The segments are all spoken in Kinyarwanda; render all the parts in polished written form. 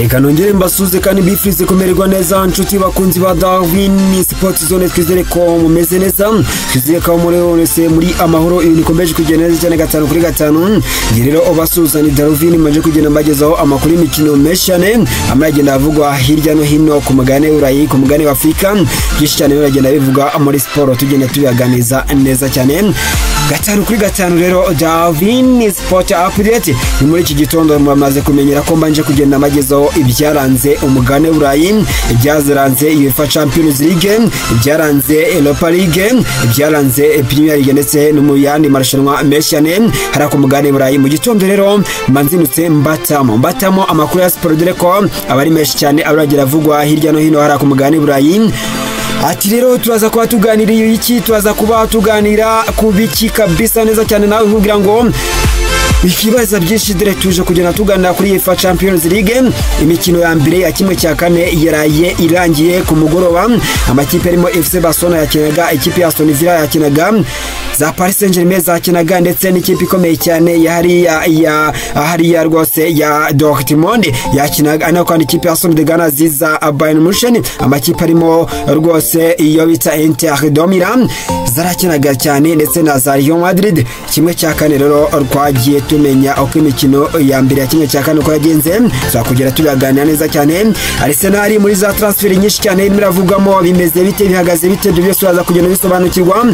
Reka nongere mbasuze kandi bifurize kumererwa neza nshuti bakunzi ba Darwin Sports Zone, twizere ko mumeze neza, twizere ko muri wese muri amahoro, ibintu bikomeje kugenda neza cyane 5 kuri 5. Nge rero obasuza ni Darwin, maje kugenda mbagezaho amakuru y'imikino menshi cyane amagenda avugwa hirya no hino ku mugabane w'Uburayi, ku mugabane wa Afurika, byinshi cyane biragenda bivuga muri siporo, tugenda tubiganiriza neza cyane 5 kuri 5. Rero Darwin Sport Update ni muri iki gitondo mwamaze kumenyera ko mbanje kugenda mbagezaho ibyaranze umugabane w'Uburayi, ibyaranze UEFA Champions League, ibyaranze Europa League, ibyaranze Premier League ndetse no mu yandi marushanwa menshi cyane hari ku mugabane w'Uburayi. Mu gitondo rero mbanzinutse mbatamo amakuru ya siporo, dore ko aba ari menshi cyane abaragira avugwa hirya no hino hari ku mugabane w'Uburayi. Ati rero turaza kuba tuganira iki, turaza kuba tuganira ku biki kabisa neza cyane, nawe nkubwira ngo ikibaza byinshi dore tuje kugenda tuganira kuri UEFA Champions League. Imikino ya mbere ya 1/4 yaraye irangiye ku mugoroba, amakipe arimo FC Barcelona yakinaga, ikipe ya Aston Villa yakinaga, za Paris Saint-Germain zakinaga, ndetse n'ikipe ikomeye cyane ya hariya ya rwose ya Dortmund yakinaga, ariko kandi ikipe ya Arsenal de Ghana ziza Bayern Munich, amakipe arimo rwose iyo bita Inter de Milan zarakinaga cyane, ndetse na za Real Madrid. 1/4 rero rwagiye tumenya uko imikino ya mbere ya 1/4 uko yagenze, tuzakugera tubiganira neza cyane. Arsenal muri za transfer nyinshi cyane irimo iravugwamo, bimeze bite, bihagaze bite, ibyo byose uraza kugenda bisobanukirwa,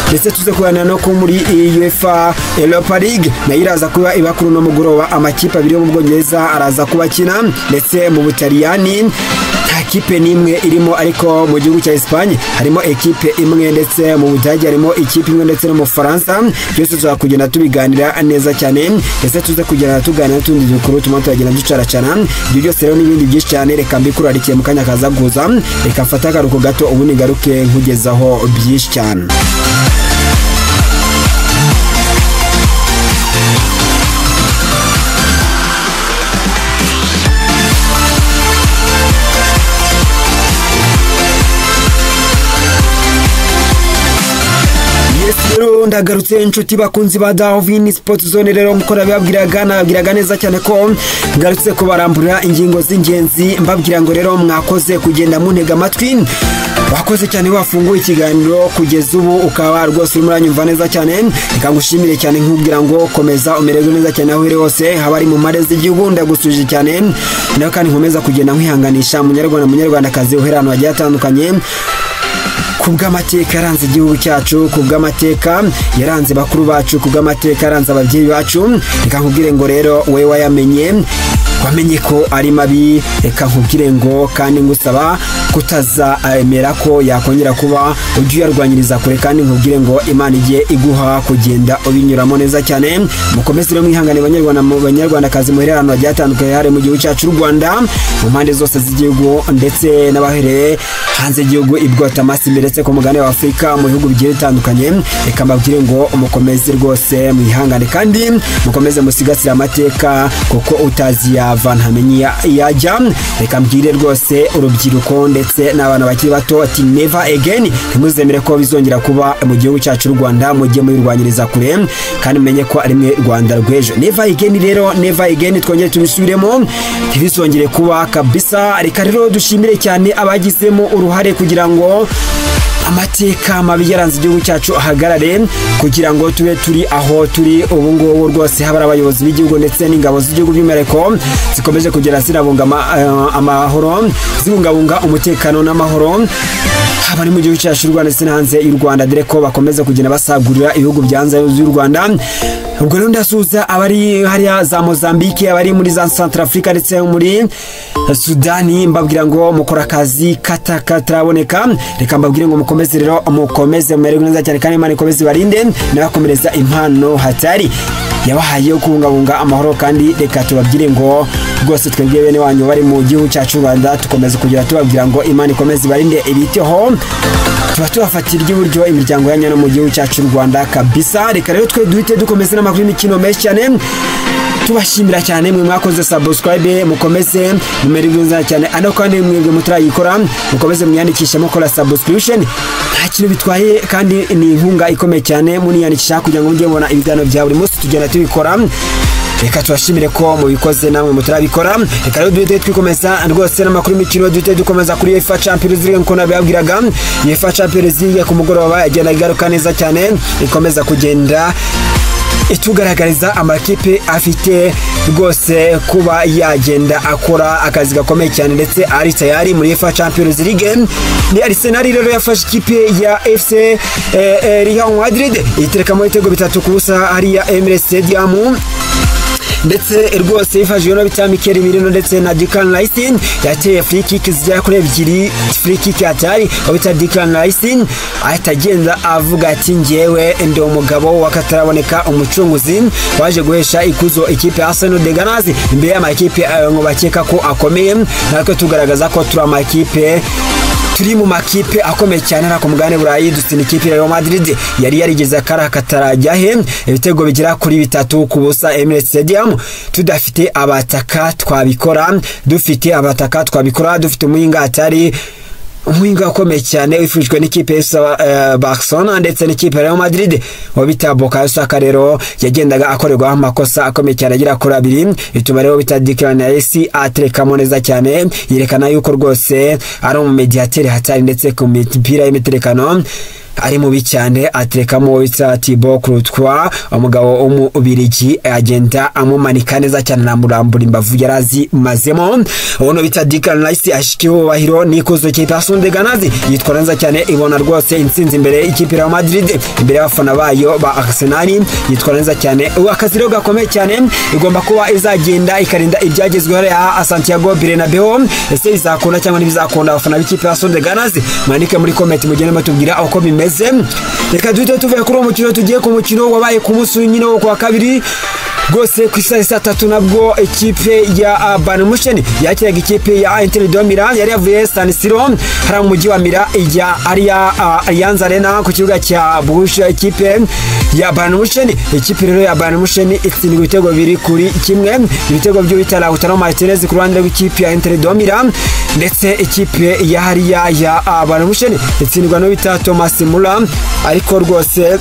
ndetse tuze kuganira no ku muri UEFA Europa League nayo iraza kuba iba kuri uno mugoroba, amakipe abiri yo mu Bwongereza araza kubakina, ndetse mu Butaliyani nta kipe n'imwe irimo, ariko mu gihugu cya Espagne harimo ekipe imwe, ndetse mu Budage harimo ikipe imwe, ndetse no mu Faransa. Byose tuzakugenda tubiganira neza cyane, ndetse tuze kugenda tuganira n'utundi dukuru tuma turagenda ducaracana. Ibyo byose rero n'ibindi byinshi cyane reka mbikurarikiye mu kanya kaza guza, reka mfate akaruhuko gato ubundi ngaruke nkugezaho byinshi cyane. Ndagarutse inshuti bakunzi ba Darwin Sports Zone, rero nkuko nababwiraga nababwiraga neza cyane ko ngarutse kubaramburira ingingo z'ingenzi, mbabwira ngo rero mwakoze kugenda muntega amatwi, wakoze cyane wafunguye ikiganiro kugeza ubu ukaba rwose urimo uranyumva neza cyane. Reka ngushimire cyane nkubwira ngo komeza umererwe neza cyane aho uri hose, haba ari mu mpande z'igihugu, ndagusuje cyane nawe kandi nkomeza kugenda nkwihanganisha munyarwanda munyarwandakazi uhera ahantu hagiye hatandukanye kubw'amateka yaranze igihugu cyacu, kubw'amateka yaranze bakuru bacu, kubw'amateka yaranze ababyeyi bacu. Reka nkubwire ngo rero we wayamenye, wamenye ko ari mabi, reka nkubwire ngo kandi ngusaba kutazemera ko yakongera kuba, ujye uyarwanyiriza kure, kandi nkubwire ngo Imana igiye iguha kugenda ubinyuramo neza cyane. Mukomeze rero mwihangane banyarwanda banyarwandakazi muherere ahantu hagiye hatandukanye hari mu gihugu cyacu cy'u Rwanda, mu mpande zose z'igihugu ndetse n'abahereye hanze y'igihugu ibwota amasi, ndetse ku mugabane wa Afurika mu bihugu bigiye bitandukanye. Reka mbabwire ngo mukomeze rwose mwihangane kandi mukomeze musigasire amateka, kuko utazi yava ntamenye yajya. Reka mbwire rwose urubyiruko ndetse n'abana bakiri bato ati never again, ntimuzemere ko bizongera kuba mu gihugu cyacu cy'u Rwanda, mujye mubirwanyiriza kure kandi mumenye ko ari mwe Rwanda rw'ejo. Never again rero, never again, twongere tubisubiremo ntibizongere kuba kabisa. Reka rero dushimire cyane abagizemo uruhare kugira ngo amateka mabi yaranze igihugu cyacu ahagarare, kugira ngo tube turi aho turi ubu ngubu rwose, haba abayobozi b'igihugu ndetse n'ingabo z'igihugu by'umwihariko zikomeje kugera zirabunga amahoro, zibungabunga umutekano n'amahoro, haba ari mu gihugu cyacu cy'u Rwanda ndetse no hanze y'u Rwanda, dore ko bakomeza kugenda basagurira ibihugu byanze y'u Rwanda. Ubwo rero ndasuhuza abari hariya za Mozambique, abari muri za Centrafrica ndetse muri Sudani, mbabwira ngo mukora akazi kataraboneka. Reka mbabwire ngo mukomeze rero, mukomeze mumererwe neza cyane kandi Imana ikomeze ibarinde, nabakomereza impano hatari yabahaye yo kubungabunga amahoro. Kandi reka tubabwire ngo rwose twebwe bene wanyu bari mu gihugu cyacu Rwanda tukomeze kugira tubabwira ngo Imana ikomeze ibarinde ibiteho, tuba tubafatira iry'iburyo imiryango yanyu no mu gihugu cyacu Rwanda kabisa. Reka rero twe duhite dukomeze n'amakuru y'imikino menshi cyane, tubashimira cyane mwe mwakoze subscribe, mukomeze mumererwe neza cyane, ano kandi mwebwe mutarayikora mukomeze mwiyandikishe mukora subscription, nta kintu bitwaye kandi ni inkunga ikomeye cyane, muniyandikisha kugira ngo mujye mubona ibiganiro bya buri munsi tugenda tubikora. Reka tubashimire ko mubikoze namwe mutarabikora. Reka rero duhite twikomeza rwose n'amakuru y'imikino, duhite dukomeza kuri UEFA Champions League nkuko nabibabwiraga. UEFA Champions League ku mugoroba igenda igaruka neza cyane, ikomeza kugenda itugaragariza amakipe afite rwose kuba yagenda akora akazi gakomeye cyane ndetse ari tayari muri UEFA Champions League. Ni Arsenal rero yafashe ikipe ya FC Real Madrid iterekamo ibitego 3-0 hariya Emirates Stadium, ndetse rwose ifashijwe no bita Mikel Merino ndetse na Declan Rice. Yateye free kick zigera kuri 2, free kick atari bita Declan Rice ahita agenda avuga ati ngewe ndi umugabo wakataraboneka, umucunguzi waje guhesha ikuzo ikipe ya Arsenal de Gunners imbere y'amakipe ngo bakeka ko akomeye. Natwe tugaragaza ko turi amakipe, turi mu makipe akomeye cyane na ku mugabane Burayi, dutsinda ikipe ya Real Madrid yari yarigeze akara katarajya he ibitego bigera kuri 3-0 Emirates Stadium. Tudafite abataka twabikora, dufite abataka twabikora, dufite umuhinga atari umuhinga ukomeye cyane wifujwe n'ikipe ya Barcelona ndetse n'ikipe ya Real Madrid wabita Bukayo Saka. Rero yagendaga akorerwa amakosa akomeye cyane agera kuri 2, bituma rero bita Declan Rice aterekamo neza cyane, yerekana yuko rwose ari umumediateri hatari ndetse ku mipira y'imiterekano ari mubi cyane. Aterekamo bita Thibaut Courtois, umugabo w'umubirigi, agenda amumanika neza cyane anamurambura imbavu yarazimazemo. Uno bita Declan Rice ashikiwe bahiro n'ikuzo kipe ya Arsenal de Gunners, yitwara neza cyane, ibona rwose intsinzi imbere y'ikipe ya Madrid, imbere y'abafana bayo ba Arsenal, yitwara neza cyane. Akazi rero gakomeye cyane igomba kuba izagenda ikarinda ibyagezweho ya Santiago Bernabeu. Ese izakunda cyangwa ntibizakunda? Abafana b'ikipe ya Arsenal de Gunners mwandike muri comment mugende mutubwira uko bimeze. Reka duhite tuvuye kuri uwo mukino tugiye ku mukino wabaye ku munsi nyine wo kuwa kabiri rwose ku isaha saa 3, nabwo ikipe ya Bayern Munich yakiraga ikipe ya Inter de Milan yari yavuye San Siro hari mu mujyi wa Milan ijya ariya Allianz Arena ku kibuga cya Borussia. Ikipe ya Bayern Munich, ikipe rero ya Bayern Munich itsindwa ibitego 2-1, ibitego by'uwita Lautaro Martinez ku ruhande rw'ikipe ya Inter de Milan, ndetse ikipe ya hariya ya Bayern Munich itsindwa n'uwita Thomas Müller, ariko rwose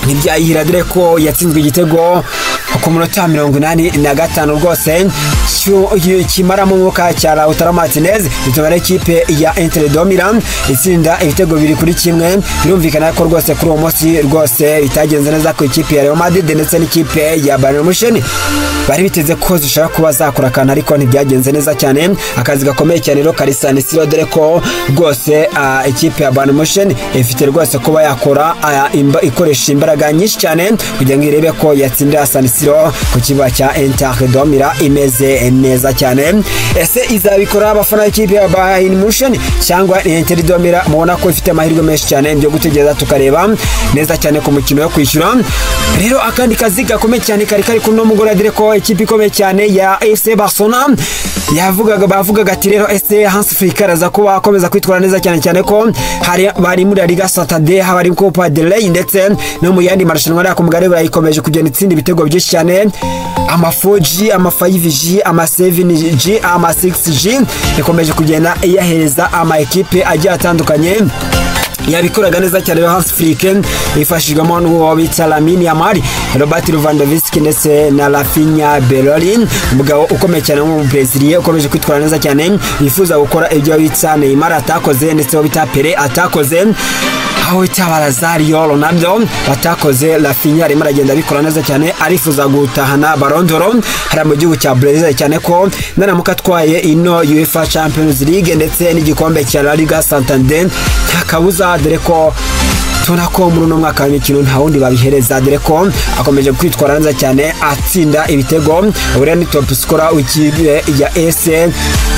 ntibyayihira dore ko yatsinzwe igitego ku munota 85 rwose kimaramo umwuka cya Lautaro Martinez, bituma ikipe ya Inter de Milan itsinda ibitego 2-1. Birumvikana ko rwose kuri uwo munsi rwose bitagenze neza ku ikipe ya Real Madrid ndetse n'ikipe ya Bayern Munich, bari biteze ko zishobora kuba zakora akantu ariko ntibyagenze neza cyane. Akazi gakomeye cyane rero kari San Siro, dore ko rwose ikipe ya Bayern Munich ifite rwose kuba yakora ikoresha imbaraga nyinshi cyane kugira ngo irebe ko yatsindira San Siro ku kibuga cya Inter de Milan imeze neza cyane. Ese izabikora abafana b'ikipe ya Bayern Munich cyangwa Inter de Milan? Mubona ko ifite amahirwe menshi cyane byo gutegereza tukareba neza cyane ku mukino wo kwishyura. Rero akandi kazi gakomeye cyane kari kari kuno mugora, dore ko ikipe ikomeye cyane ya FC Barcelona bavugaga ati rero ese Hans Flick araza kuba akomeza kwitwara neza cyane cyane ko hari bari muri Liga Santander, haba ari Copa del Rey ndetse no mu yandi marushanwa ari ku mugabane barayikomeje kugenda itsinda ibitego byinshi cyane, ama 4G, ama 5G, ama 7G, ama 6G ikomeje kugenda iyahereza ama ekipe agiye atandukanye. Yabikoraga neza cyane Hans Flick ifashijwemo n'uwo bita Lamine Yamal, Robert Lewandowski ndetse na Rafinha Bellerin, umugabo ukomeye cyane wo mu Brazil ukomeje kwitwara neza cyane, yifuza gukora ibyo bita Neymar atakoze ndetse uwo bita Pele atakoze, aho bita Lazario Ronaldo batakoze. Rafinha arimo aragenda abikora neza cyane, arifuza gutahana Ballon d'Or hari mu gihugu cya Brazil, cyane ko naramuka atwaye ino UEFA Champions League ndetse n'igikombe cya La Liga Santander nta kabuza, dore ko tubona ko muri uno mwaka w'imikino nta wundi babihereza, dore ko akomeje kwitwara neza cyane atsinda ibitego. Buriya ni top scorer w'ikipe ya FC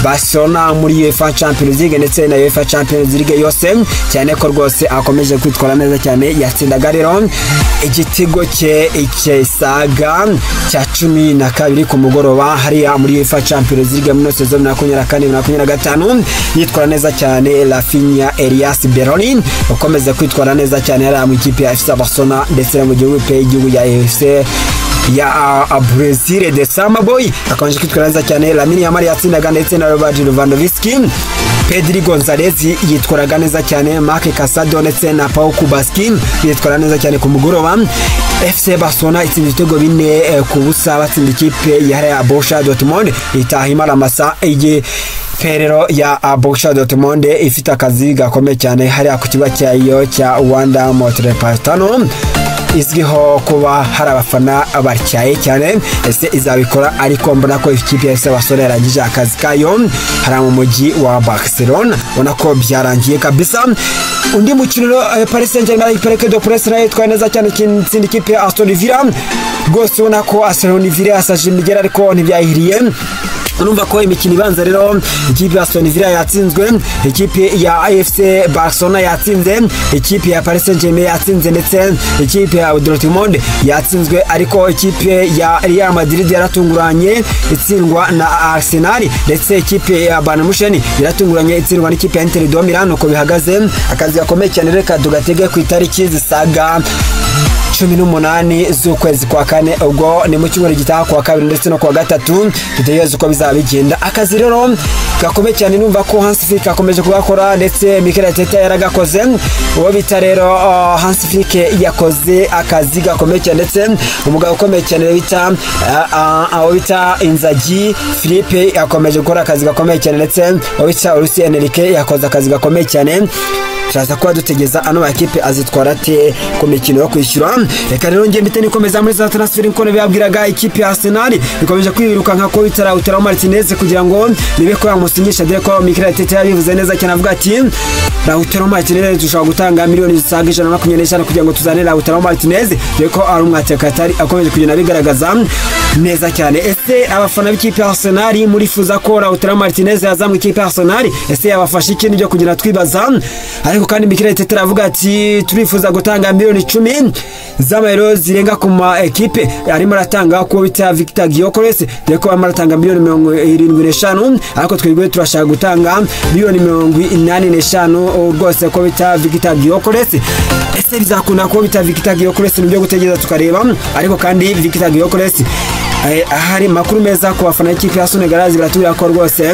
Barcelona muri UEFA Champions League ndetse na UEFA Champions League yose, cyane ko rwose akomeje kwitwara neza cyane. Yatsindaga rero igitego cye cyasaga cya 12 ku mugoroba hariya muri UEFA Champions League muri saison 2024-2025, yitwara neza cyane Rafinha Elias Bellerin ukomeza kwitwara neza cyane hariya mu ikipe ya FC Barcelona ndetse no mu gihugu y'igihugu ya FC ya Brazil de Samba Boy akomeje kwitwara neza cyane. Lamine Yamal yatsindaga ndetse na Robert Lewandowski. Pedri Gonzalez yitwaraga neza cyane, Marc Casado ndetse na Pau Cubarsí bitwara neza cyane ku mugoroba. FC Barcelona itsinda ibitego 4-0, batsinda ikipe ya Borussia Dortmund, itaha imara amasa. Igiperero ya Borussia Dortmund ifite akazi gakomeye cyane hariya ku kibuga cyayo cya Wanda Metropolitano, izwiho kuba hari abafana batyaye cyane. Ese izabikora? Ariko mbona ko ikipe ya FC Barcelona yarangije akazi kayo hariya mu mujyi wa Barcelona, ubona ko byarangiye kabisa. Undi mukino, Paris Saint-Germain Parc des Princes nayo yitwaye neza cyane, itsinda ikipe ya Aston Villa. Rwose ubona ko Aston Villa yasaje imigera, ariko ntibyahiriye. Urumva ko imikino ibanza rero, ikipe ya Aston Villa yatsinzwe, ikipe ya AFC Barcelona yatsinze, ikipe ya Paris Saint-Germain yatsinze, ndetse ikipe ya Dortmund yatsinzwe. Ariko ikipe ya Real Madrid yaratunguranye itsindwa na Arsenal, ndetse ikipe ya Bayern Munich yaratunguranye itsindwa n'ikipe ya Inter de Milan. Uko bihagaze, akazi gakomeye cyane. Reka tugatege ku itariki zisaga 18 z'ukwezi kwa kane, ubwo ni mu cyumweru gitaha, kuwa kabiri ndetse no kuwa gatatu, dutegereze uko bizaba bigenda. Akazi rero gakomeye cyane, numva ko Hans Flick akomeje kugakora, ndetse Mikel Arteta yaragakoze. Uwo bita rero Hans Flick yakoze akazi gakomeye cyane, ndetse umugabo ukomeye cyane bita uwo bita Inzaghi Philippe yakomeje gukora akazi gakomeye cyane, ndetse uwo bita Luis Enrique yakoze akazi gakomeye cyane. Turaza kuba dutegeza ano makipe azitwara ate ku mikino yo kwishyura. Reka rero njye mpite nikomeza muri za transfer. Nko nabibabwiraga, ikipe ya Arsenal ikomeje kwirukanka ko bita Lautaro Martinez kugira ngo nibe ko yamusinyisha, dore ko Mikel Arteta yabivuze neza cyane, avuga ati Lautaro Martinez dushobora gutanga miliyoni zisaga 125 kugira ngo tuzane Lautaro Martinez, dore ko ari umwataka atari akomeje kugenda abigaragaza neza cyane. Ese abafana b'ikipe ya Arsenal murifuza ko Lautaro Martinez yaza mu ikipe ya Arsenal? Ese yabafasha iki? Nibyo kugira twibaza. Ariko kandi Mikel Arteta aravuga ati turifuza gutanga miliyoni 10 z'amayero zirenga ku ma ekipe arimo aratanga ko bita Victor Gyökeres, dore ko arimo aratanga miliyoni 75, ariko twebwe turashaka gutanga miliyoni 85 rwose ko bita Victor Gyökeres. Ese bizakunda ko bita Victor Gyökeres? Nibyo gutegereza tukareba. Ariko kandi Victor Gyökeres, ahari makuru meza ku bafana b'ikipe ya Arsenal, baratubwira ko rwose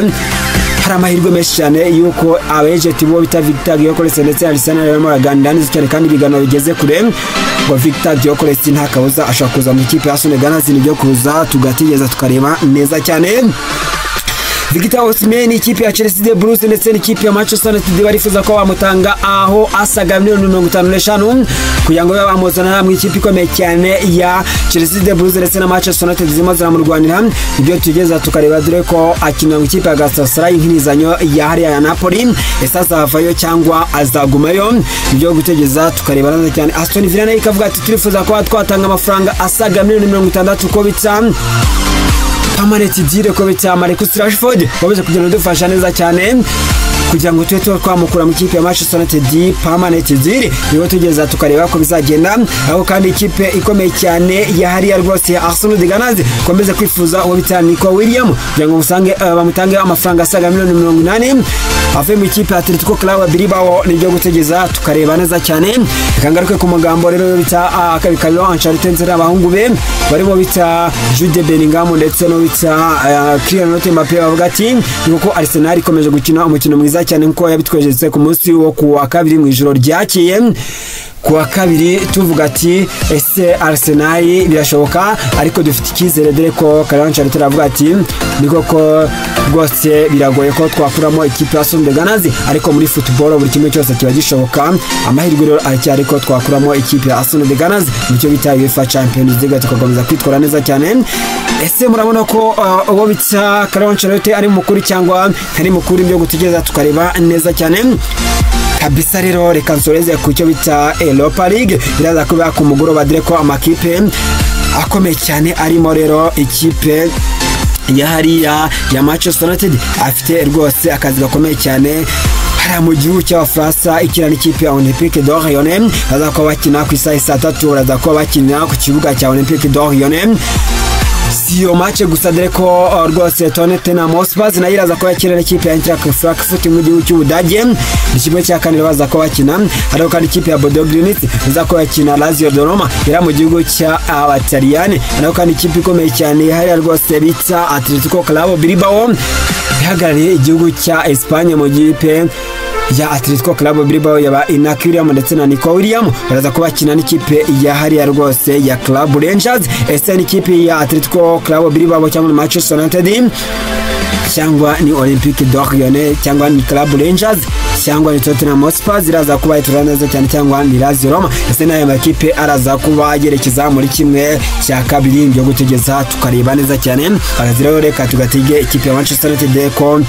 hari amahirwe menshi cyane yuko abagent bo bita Victor Gyökeres ndetse Arsenal barimo baraganira neza cyane, kandi ibiganiro bigeze kure, ngo Victor Gyökeres nta kabuza ashobora kuza mu ikipe ya Arsenal. Nibyo kuza tugategereza tukareba neza cyane. Victor Osimhen, ikipe ya Chelsea de Blues ndetse n'ikipe ya Manchester United barifuza ko bamutanga aho asaga miliyoni 55 kugira ngo babe bamuzana mu ikipe ikomeye cyane ya Chelsea de Blues ndetse na Manchester United zirimo ziramurwanira. Ibyo tugeza tukareba, dore ko akina mu ikipe ya Galatasaray nk'inizanyo ya hariya ya Napoli. Ese azavayo cyangwa azagumayo? Ibyo gutegeza tukareba neza cyane. Aston Villa nayo ikavuga ati turifuza kuba twatanga amafaranga asaga miliyoni 60 ko bita permanent deal ko bita Marcus Rashford, wabuze kugenda dufasha neza cyane kugira ngo tube twamukura mu ikipe ya Manchester United, permanent deal. Niho tugeza tukareba ko bizagenda. Aho kandi ikipe ikomeye cyane ya hariya rwose ya Arsenal de Gunners komeze kwifuza uwo bita Nico William kugira ngo musange bamutange amafaranga asaga miliyoni 80 ave mu ikipe ya Atletico Club Bilbao. Nibyo gutegeza tukareba neza cyane. Reka ngaruke ku magambo rero bita Carlo Ancelotti nzira abahungu be barimo bita Jude Bellingham ndetse no bita Kylian Mbappe, bavuga ati nuko Arsenal ikomeje gukina umukino mwiza cyane nkuko yabitwejetse ku munsi wo kuwa kabiri mu ijoro ryakiye kuwa kabiri, tuvuga ati ese Arsenal birashoboka? Ariko dufite icyizere, dore ko Carlo Ancelotti aravuga ati ni koko rwose biragoye ko twakuramo ikipe ya Arsenal Gunners, ariko muri football buri kimwe cyose kiba gishoboka. Amahirwe rero aracyari ko twakuramo ikipe ya Arsenal Gunners nicyo bita UEFA Champions League, tugakomeza kwitwara neza cyane. Ese murabona ko uwo bita Carlo Ancelotti ari mukuru cyangwa ntari mukuru? Ibyo gutegereza tukareba neza cyane kabisa. Rero reka nsoreze ku cyo bita Europa League, iraza kuba ku mugoroba, dore ko amakipe akomeye cyane arimo rero ikipe ya hariya ya Manchester United afite rwose akazi gakomeye cyane hariya mu gihugu cy'Abafaransa, ikina n'ikipe ya Olympique de Lyon. Baza kuba bakina ku isaha saa 3, baraza kuba bakina ku kibuga cya Olympique de Lyon. Si iyo match gusa, dore ko rwose Tottenham Hotspur nayo iraza kuba yakina n'ikipe ya Eintracht Frankfurt mu gihugu cy'Ubudage, ni kimwe cya kane baza kuba bakina. Hariho kandi ikipe ya Bodo Glimt iza kuba yakina Lazio de Roma iri mu gihugu cya Abataliyani. Hariho kandi ikipe ikomeye cyane hariya rwose bita Atletico Club Bilbao ihagarariye igihugu cya Espagne. Mu gipe ya Atletico Club Bilbao yaba Inaki William ndetse na Nico William baraza kuba bakina n'ikipe ya hariya rwose ya Club Rangers. Ese ni ikipe ya Atletico Club Bilbao cyangwa Manchester United cyangwa ni Olympique de Lyon cyangwa ni Club Rangers cyangwa ni Tottenham Hotspur ziraza kuba itura neza cyane, cyangwa ni Lazio Roma? Ese n'aya makipe araza kuba yerekeza muri kimwe cya kabiri byo gutegeza tukareba neza cyane? Akazi reka tugatege ikipe ya Manchester United ko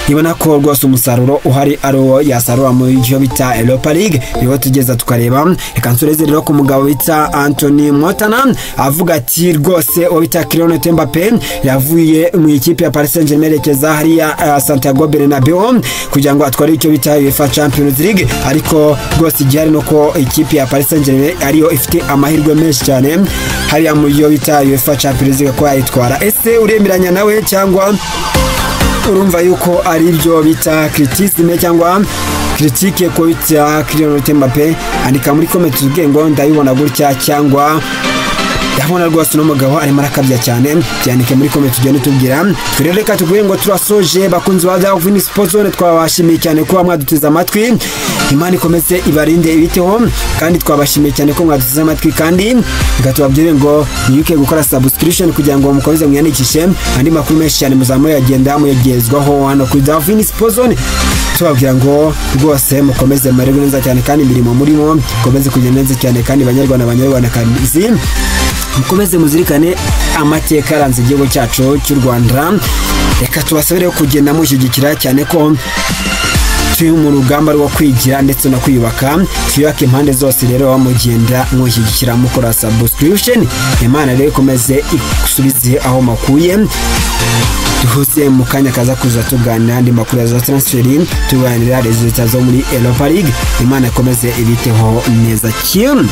ibona ko rwose umusaruro uhari ari uwo yasarura mu cyo bita Europa League, niho tugeza tukareba. Reka nsoreze rero ku mugabo bita Anthony Montana, avuga ati rwose uwo bita Kylian Mbappe yavuye mu ikipe ya Paris Saint-Germain yerekeza hariya Santiago Bernabeu kugira ngo atware icyo bita UEFA Champions League, ariko rwose igihari nuko ikipe ya Paris Saint-Germain ariyo ifite amahirwe menshi cyane hariya mu yo bita UEFA Champions League ko yayitwara. Ese uremeranya nawe cyangwa urumva yuko ari byo bita criticisme cyangwa critique ko bita Kylian Mbappe? Andika muri comment tubwiye ngo ndabibona gutya cyangwa ndabona rwose uno mugabo arimo arakabya cyane. Byandike muri comment tugende tubwira. Rero reka tuvuge ngo turasoje, bakunzi ba Darwin Sports Zone. Twabashimiye cyane kuba mwaduteze amatwi. Imana ikomeze ibarinde, ibiteho, kandi twabashimiye cyane ko mwaduteze amatwi. Kandi reka tubabwire ngo mwibuke gukora subscription kugira ngo mukomeze mwiyandikishe andi makuru menshi cyane muzamuyagenda muyagezwaho hano kuri Darwin Sports Zone. Tubabwira ngo rwose mukomeze mumererwe neza cyane, kandi imirimo murimo ikomeze kugenda neza cyane. Kandi banyarwanda, banyarwandakazi, mukomeze muzirikane amateka yaranze igihugu cyacu cy'u Rwanda. Reka tubasabire kugenda mushyigikira cyane ko turi mu rugamba rwo kwigira ndetse no kwiyubaka, twiyubake impande zose. Rero mugenda mushyigikira mukora subscription. Imana rero ikomeze isubize aho makuye. Duhuze mu kanya kaza kuza tuganira andi makuru ya za transfer, tuganira résultats zo muri Europa League. Imana ikomeze ibiteho neza cyane.